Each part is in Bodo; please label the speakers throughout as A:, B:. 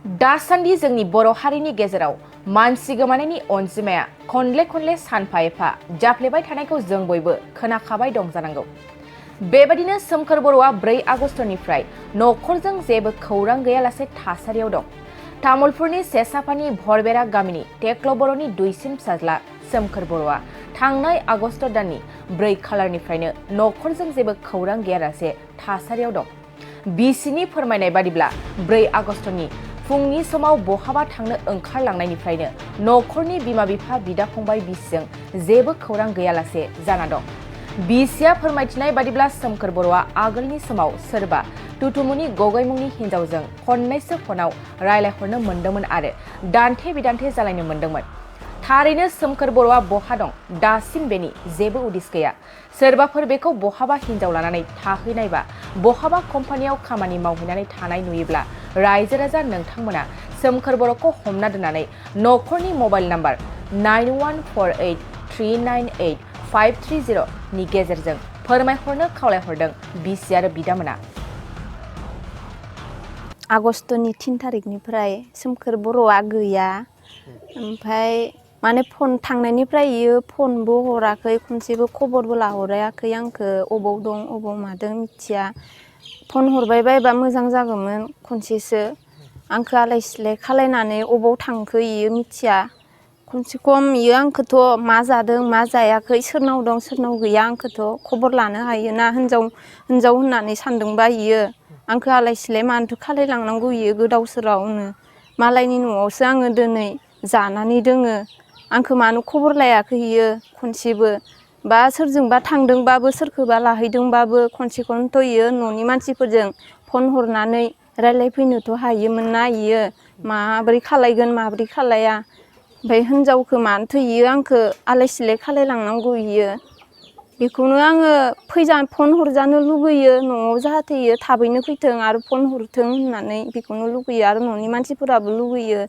A: दासान्दि जोंनि बर' हारिनि गेजेराव मानसि गोमानायनि अनजिमाया खनले सानफा एफा जाफ्लेबाय थानायखौ जों बयबो खोनाखाबाय दं जानांगौ। बेबादिनो सोमखोर बर'आ 4 आगस्टनिफ्राय नखरजों जेबो खौरां गैयालासे थासारियाव दं। तामुलपुरनि सेसाफानि भरबेरा गामिनि टेक्ल' बर'नि दुइसिन फिसाज्ला सोमखोर बर'आ थांनाय आगस्ट दाननि 4 खालारनिफ्रायनो नखरजों जेबो खौरां गैयालासे थासारियाव दं। बिसिनि फोरमायनाय बादिब्ला 4 आगस्टनि फुंनि समाव बहाबा थांनो ओंखारलांनायनिफ्रायनो नखरनि बिमा बिफा बिदा फंबाय बिसिजों जेबो खौरां गैयालासे जाना दं। बिसिया फोरमायथिनाय बादिब्ला सोमखोर बर'आ आगोलनि समाव सोरबा तुतुमुनि गगै मुंनि हिन्जावजों खननैसो फनाव रायलायहरनो मोन्दोंमोन आरो दान्थे बिदान्थे जालायनो मोन्दोंमोन। थारैनो सोमखोर बर'आ बहा दं दासिम बेनि जेबो उदिस गैया। सोरबाफोर बेखौ बहाबा हिन्जाव लानानै थाहैनायबा बहाबा कम्पानियाव खामानि मावहैनानै थानाय नुयोब्ला रायजो राजा नोंथांमोना सोमखोर बर'खौ हमना दोननानै नखरनि मबाइल नाम्बार 9148398530 नि गेजेरजों फोरमायहरनो खावलायहरदों बिसि आरो बिदामोना।
B: आगस्टनि 3 तारिखनिफ्राय सोमखोर बर'आ गैया। ओमफ्राय माने फन थांनायनिफ्राय इयो फनबो हराखै, खनसेबो खबरबो लाहराखै आंखो अबाव दं अबाव मादों मिथिया। फन हरबाय बायबा मोजां जागौमोन खनसेसो। आंखो आलाय सिलाय खालायनानै अबाव थांखो इयो मिथिया। खमसे खम इयो आंखोथ' मा जादों मा जायाखै, सोरनाव दं सोरनाव गैया आंखोथ' खबर लानो हायोना हिन्जाव होननानै सानदोंबा इयो आंखो आलाय सिलाय मानोथो खालायलांनांगौ इयो गोदाव सोरावनो। मालायनि न'आवसो आङो दिनै जानानै दोङो। आंखो मानो खबर लायाखै इयो खनसेबो। बा सोरजोंबा थांदोंबाबो सोरखोबा लाहैदोंबाबो खनसेखौनोथ' इयो न'नि मानसिफोरजों फन हरनानै रायलायफैनोथ' हायोमोन ना इयो। माब्रै खालायगोन माब्रै खालाया। ओमफ्राय हिन्जावखो मानोथो इयो आंखो आलाय सिलाय खालायलांनांगौ इयो। बेखौनो आङो फन हरजानो लुगैयो न'आव, जाहाथे इयो थाबैनो फैथों आरो फन हरथों होननानै बेखौनो लुगैयो। आरो न'नि मानसिफोराबो लुगैयो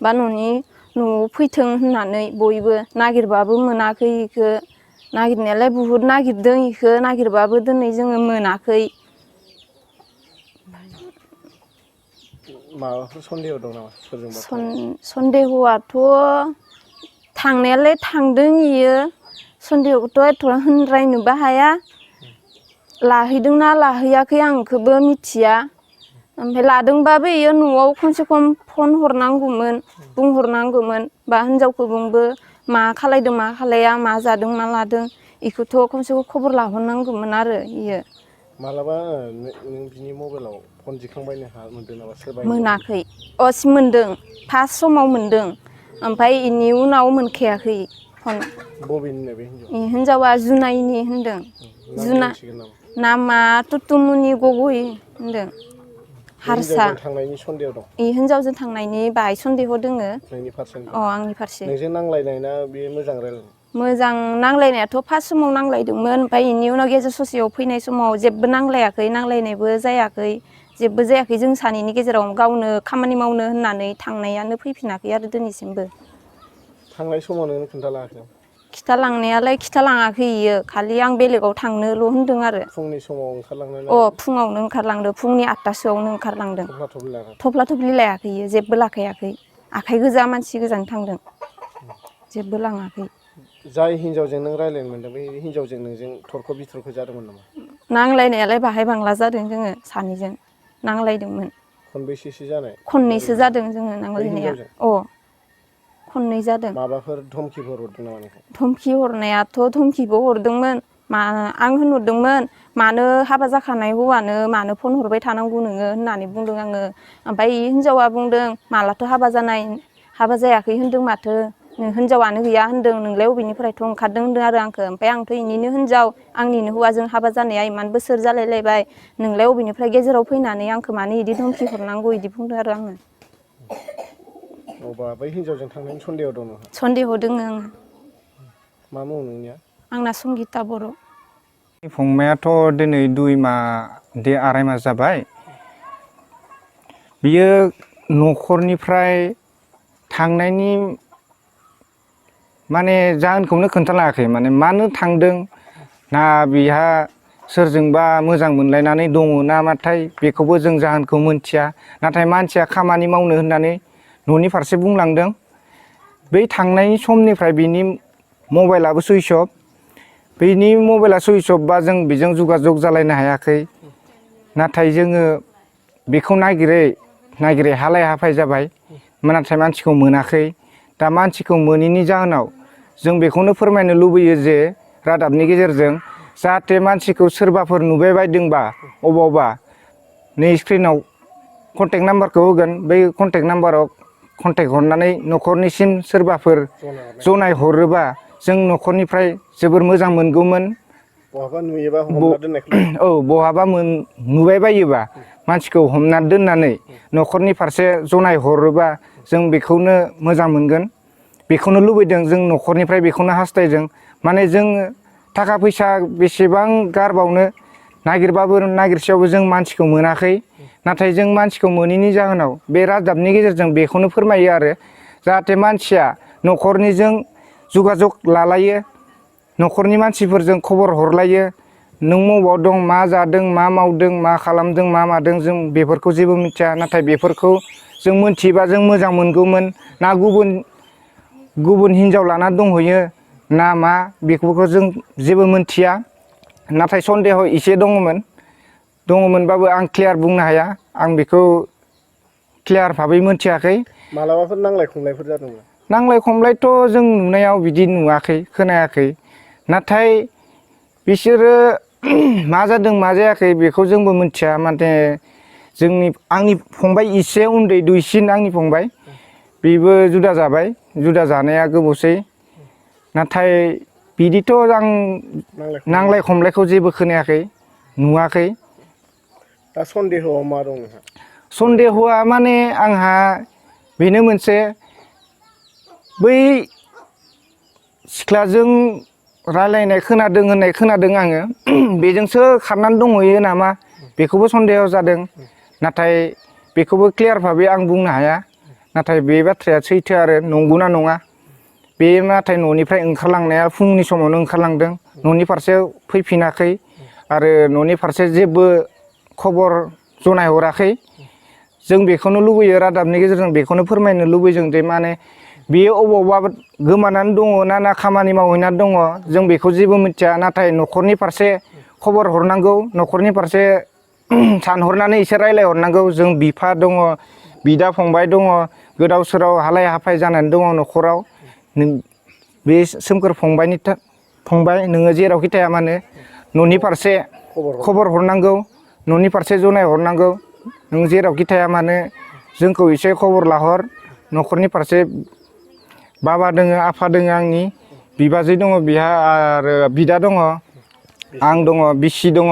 B: बा न'आव फैथों होननानै बयबो। नागिरबाबो मोनाखै इखो। नागिरनायालाय बुहुद नागिरदों इखो, नागिरबाबो दिनै जोङो मोनाखै।
C: माबाफोर सन्देह दं नामा सोरजोंबा?
B: सन्देहआथ' थांनायालाय थांदों इयो। सन्देहखौथ' एथ'बां होनद्रायनोबो हाया। लाहैदोंना लाहैयाखै आं इखौबो मिथिया। ओमफ्राय लादोंबाबो इयो न'आव खमसे खम फन हरनांगौमोन, बुंहरनांगौमोन। बा हिन्जावखौ बुंबो मा खालायदों मा खालाया, मा जादों मा लादों इखौथ' खमसे खम खबर लाहरनांगौमोन आरो इयो।
C: मालाबा नों बिनि मबाइलाव फन दिखांबायनो मोन्दों नामा सोरबा?
B: मोनाखै। मोन्दों फार्स्ट समाव मोन्दों। ओमफ्राय इनि उनाव मोनखायाखै फन।
C: बबेनिनो बे हिन्जाव?
B: हिन्जावा जुनाइनि होनदों। नामा तुतुमुनि गगै होनदों। हारसा।
C: थांनायनि सन्देह दं?
B: हिन्जावजों थांनायनि बाहाय सन्देह दोङो।
C: नोंनि फारसे?
B: आंनि फारसे।
C: नोंजों नांलायनाय ना बेयो मोजां रायलायनाय?
B: मोजां नांलायनायाथ' फार्स्ट समाव नांलायदोंमोन। ओमफ्राय इनि उनाव गेजेर ससेयाव फैनाय समाव जेबो नांलायाखै, नांलायनायबो जायाखै, जेबो जायाखै जों सानैनि गेजेराव। गावनो खामानि मावनो होननानै थांनायानो फैफिनाखै आरो दिनैसिमबो।
C: थांनाय समाव नोंनो खोन्थालाङाखै नामा?
B: खिथालांनायालाय खिथालाङाखै इयो, खालि आं बेलेगाव थांनोल' होनदों आरो।
C: फुंनि समाव ओंखारलांनाय?
B: फुङावनो ओंखारलांदों, फुंनि 8टासोआवनो ओंखारलांदों। थफ्ला थफ्लि लायाखै इयो, जेबो लाखायाखै। आखाइ गोजा मानसि गोजानो थांदों, जेबो लाङाखै।
C: जाय हिन्जावजों नों रायलायनो मोन्दों बे हिन्जावजों नोंजों थरख' बिथरख' जादोंमोन नामा?
B: नांलायनायालाय बाहाय बांला जादों जोङो सानैजों, नांलायदोंमोन।
C: खनबेसेसो जानाय?
B: खननैसो जादों जोङो नांलायनाया। खननै जादों।
C: माबाफोर धमकिफोर हरदों नामा नोंखौ? धमकि
B: हरनायाथ' धमकिबो हरदोंमोन। आं होनहरदोंमोन मानो हाबा जाखानाय हौवानो मानो फन हरबाय थानांगौ नोङो होननानै बुंदों आङो। ओमफ्राय हिन्जावा बुंदों मालाथो हाबा जानाय, हाबा जायाखै होन्दों माथो, हिन्जावानो गैया होन्दों, नोंलाय बबेनिफ्रायथ' ओंखारदों होन्दों आरो आंखो। ओमफ्राय आंथ' इनिनो हिन्जाव, आंनिनो हौवाजों हाबा जानाया इमान बोसोर जालायलायबाय, नोंलाय बबेनिफ्राय गेजेराव फैनानै आंखो मानो इदि धमकि हरनांगौ इदि बुंदों आरो आङो।
C: अब्ला बै हिन्जावजों थांनायनि सन्देह दं नोंहा?
B: सन्देह दोङो आङो।
C: मा मुं नोंनिया?
B: आंना संगिता बर'।
D: फंबायाथ' दिनै 2 माह 2.5 मास जाबाय। बियो न'खरनिफ्राय थांनायनि माने जाहोनखौनो खोन्थालाङाखै। माने मानो थांदों ना बिहा सोरजोंबा मोजां मोनलायनानै दङ नामाथाय बेखौबो जों जाहोनखौ मोनथिया नाथाय मानसिया खामानि मावनो होननानै न'नि फारसे बुंलांदों बै थांनायनि समनिफ्राय बिनि मबाइलाबो सुइच अफ बेनि मबाइला सुइच अफ बा जों बेजों जगाजग जालायनो हायाखै नाथाय जोङो बेखौ नागिरै हालाय हाफाय जाबाय नाथाय मानसिखौ मोनाखै दा मानसिखौ मोनैनि जाहोनाव जों बेखौनो फोरमायनो लुबैयो जे रादाबनि गेजेरजों जाहाथे मानसिखौ सोरबाफोर नुबाय बायदोंबा अबावबा नै स्क्रिनाव कन्टेक्ट नाम्बारखौ होगोन बै कन्टेक्ट नाम्बाराव कन्टेक्ट हरनानै न'खरनिसिम सोरबाफोर जनाय हरोबा जों न'खरनिफ्राय जोबोर मोजां मोनगौमोन
C: बहाबा नुयोबा हमना दोननायखौ
D: औ बहाबा नुबाय बायोबा मानसिखौ हमना दोननानै न'खरनि फारसे जनाय हरोबा जों बेखौनो मोजां मोनगोन बेखौनो लुबैदों जों न'खरनिफ्राय बेखौनो हास्थायदों माने जों थाखा फैसा बेसेबां गारबावनो नागिरबाबो नागिरसेयावबो जों मानसिखौ मोनाखै नाथाय जों मानसिखौ मोनैनि जाहोनाव बे रादाबनि गेजेरजों बेखौनो फोरमायो आरो जाहाथे मानसिया न'खरनिजों जगाजग लालायो न'खरनि मानसिफोरजों खबर हरलायो नों बबाव दं मा जादों मा मावदों मा खालामदों मा मादों जों बेफोरखौ जेबो मिथिया नाथाय बेफोरखौ जों मोनथियोबा जों मोजां मोनगौमोन ना गुबुन हिनजाव लाना दंहैयो ना मा बेफोरखौ जों जेबो मोनथिया नाथाय सन्देह एसे दङमोनबाबो आं क्लियार बुंनो हाया आं बेखौ क्लियार भाबै मोनथियाखै
C: मालाबाफोर नांलाय खमलायफोर जादोंमोन
D: नांलाय खमलायथ' जों नुनायाव बिदि नुवाखै खोनायाखै नाथाय बिसोरो मा जादों मा जायाखै बेखौ जोंबो मिथिया माने आंनि फंबाय एसे उन्दै दुइसिन आंनि फंबाय बेबो जुदा जाबाय जुदा जानाया गोबावसै नाथाय बिदिथ' आं नांलाय खमलायखौ जेबो खोनायाखै नुवाखै
C: दा सन्देहआव मा दं नोंहा
D: सन्देहआ माने आंहा बेनो मोनसे बै सिख्लाजों रायलायनाय खोनादों आङो बेजोंसो खारनानै दंहैयो नामा बेखौबो सन्देह जादों नाथाय बेखौबो क्लियार भाबै आं बुंनो हाया नाथाय बे बाथ्राया सैथो आरो नंगौना नङा बे नाथाय न'निफ्राय ओंखारलांनाया फुंनि समावनो ओंखारलांदों न'नि फारसे फैफिनाखै आरो न'नि फारसे जेबो खबर जनायहराखै जों बेखौनो लुबैयो रादाबनि गेजेरजों बेखौनो फोरमायनो लुबैदों जे माने बेयो अबावबा गोमानानै दङ ना खामानि मावहैनानै दङ जों बेखौ जेबो मिथिया नाथाय न'खरनि फारसे खबर हरनांगौ न'खरनि फारसे सानहरनानै एसे रायलायहरनांगौ जों बिफा दङ बिदा फंबाय दङ गोदाव सोराव हालाय हाफाय जानानै दङ न'खराव बे सोमखोर फंबाय नोङो जेरावखि थाया मानो न'नि फारसे खबर हरनांगौ न'नि फारसे जनाय हरनांगौ नों जेरावखि थाया मानो जोंखौ एसे खबर लाहर न'खरनि फारसे बाबा दोङो आफा दोङो आंनि बिबाजै दङ बिहा आरो बिदा दङ आं दङ बिसि दङ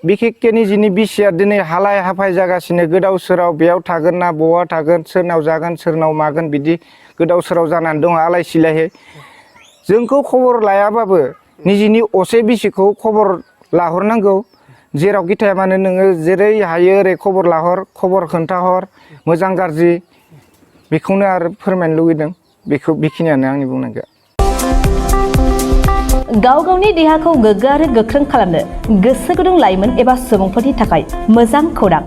D: बिखेकके निजिनि बिसिया दिनै हालाय हाफाय जागासिनो गोदाव सोराव बेयाव थागोन ना बहा थागोन सोरनाव जागोन सोरनाव मागोन बिदि गोदाव सोराव जानानै दङ आलाय सिलायै जोंखौ खबर लायाबाबो निजिनि असे बिसिखौ खबर लाहरनांगौ जेरावखि थाया मानो नोङो जेरै हायो ओरै खबर लाहर खबर खोन्थाहर मोजां गाज्रि बेखौनो आरो फोरमायनो लुगैदों बेखिनियानो आंनि बुंनांगौआ
E: गाव गावनि देहाखौ गोग्गो आरो गोख्रों खालामनो गोसो गुदुं लाइमोन एबा सुबुंफोरनि थाखाय मोजां खौरां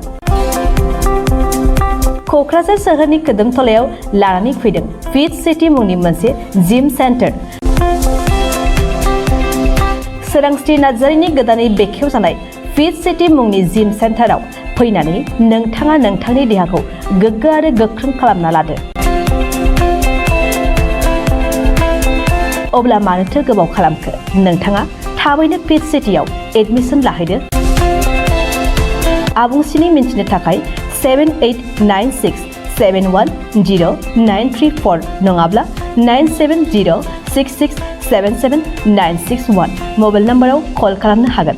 E: क'क्राझार सोहोरनि खोदोमथलायाव लानानै फैदों फिट सिटी मुंनि मोनसे जिम सेन्टार सोरांस्रि नार्जारिनि गोदानै बेखेवजानाय फिट सिटी मुंनि जिम सेन्टाराव फैनानै नोंथाङा नोंथांनि देहाखौ गोग्गो आरो गोख्रों खालामना लादो अब्ला मानोथो गोबाव खालामखो नोंथाङा थाबैनो फिट सिटीआव एडमिसन लाहैदो आबुंसिनै मिन्थिनो थाखाय 7896710934 नङाब्ला 9706677961 मबाइल नाम्बाराव कल खालामनो हागोन।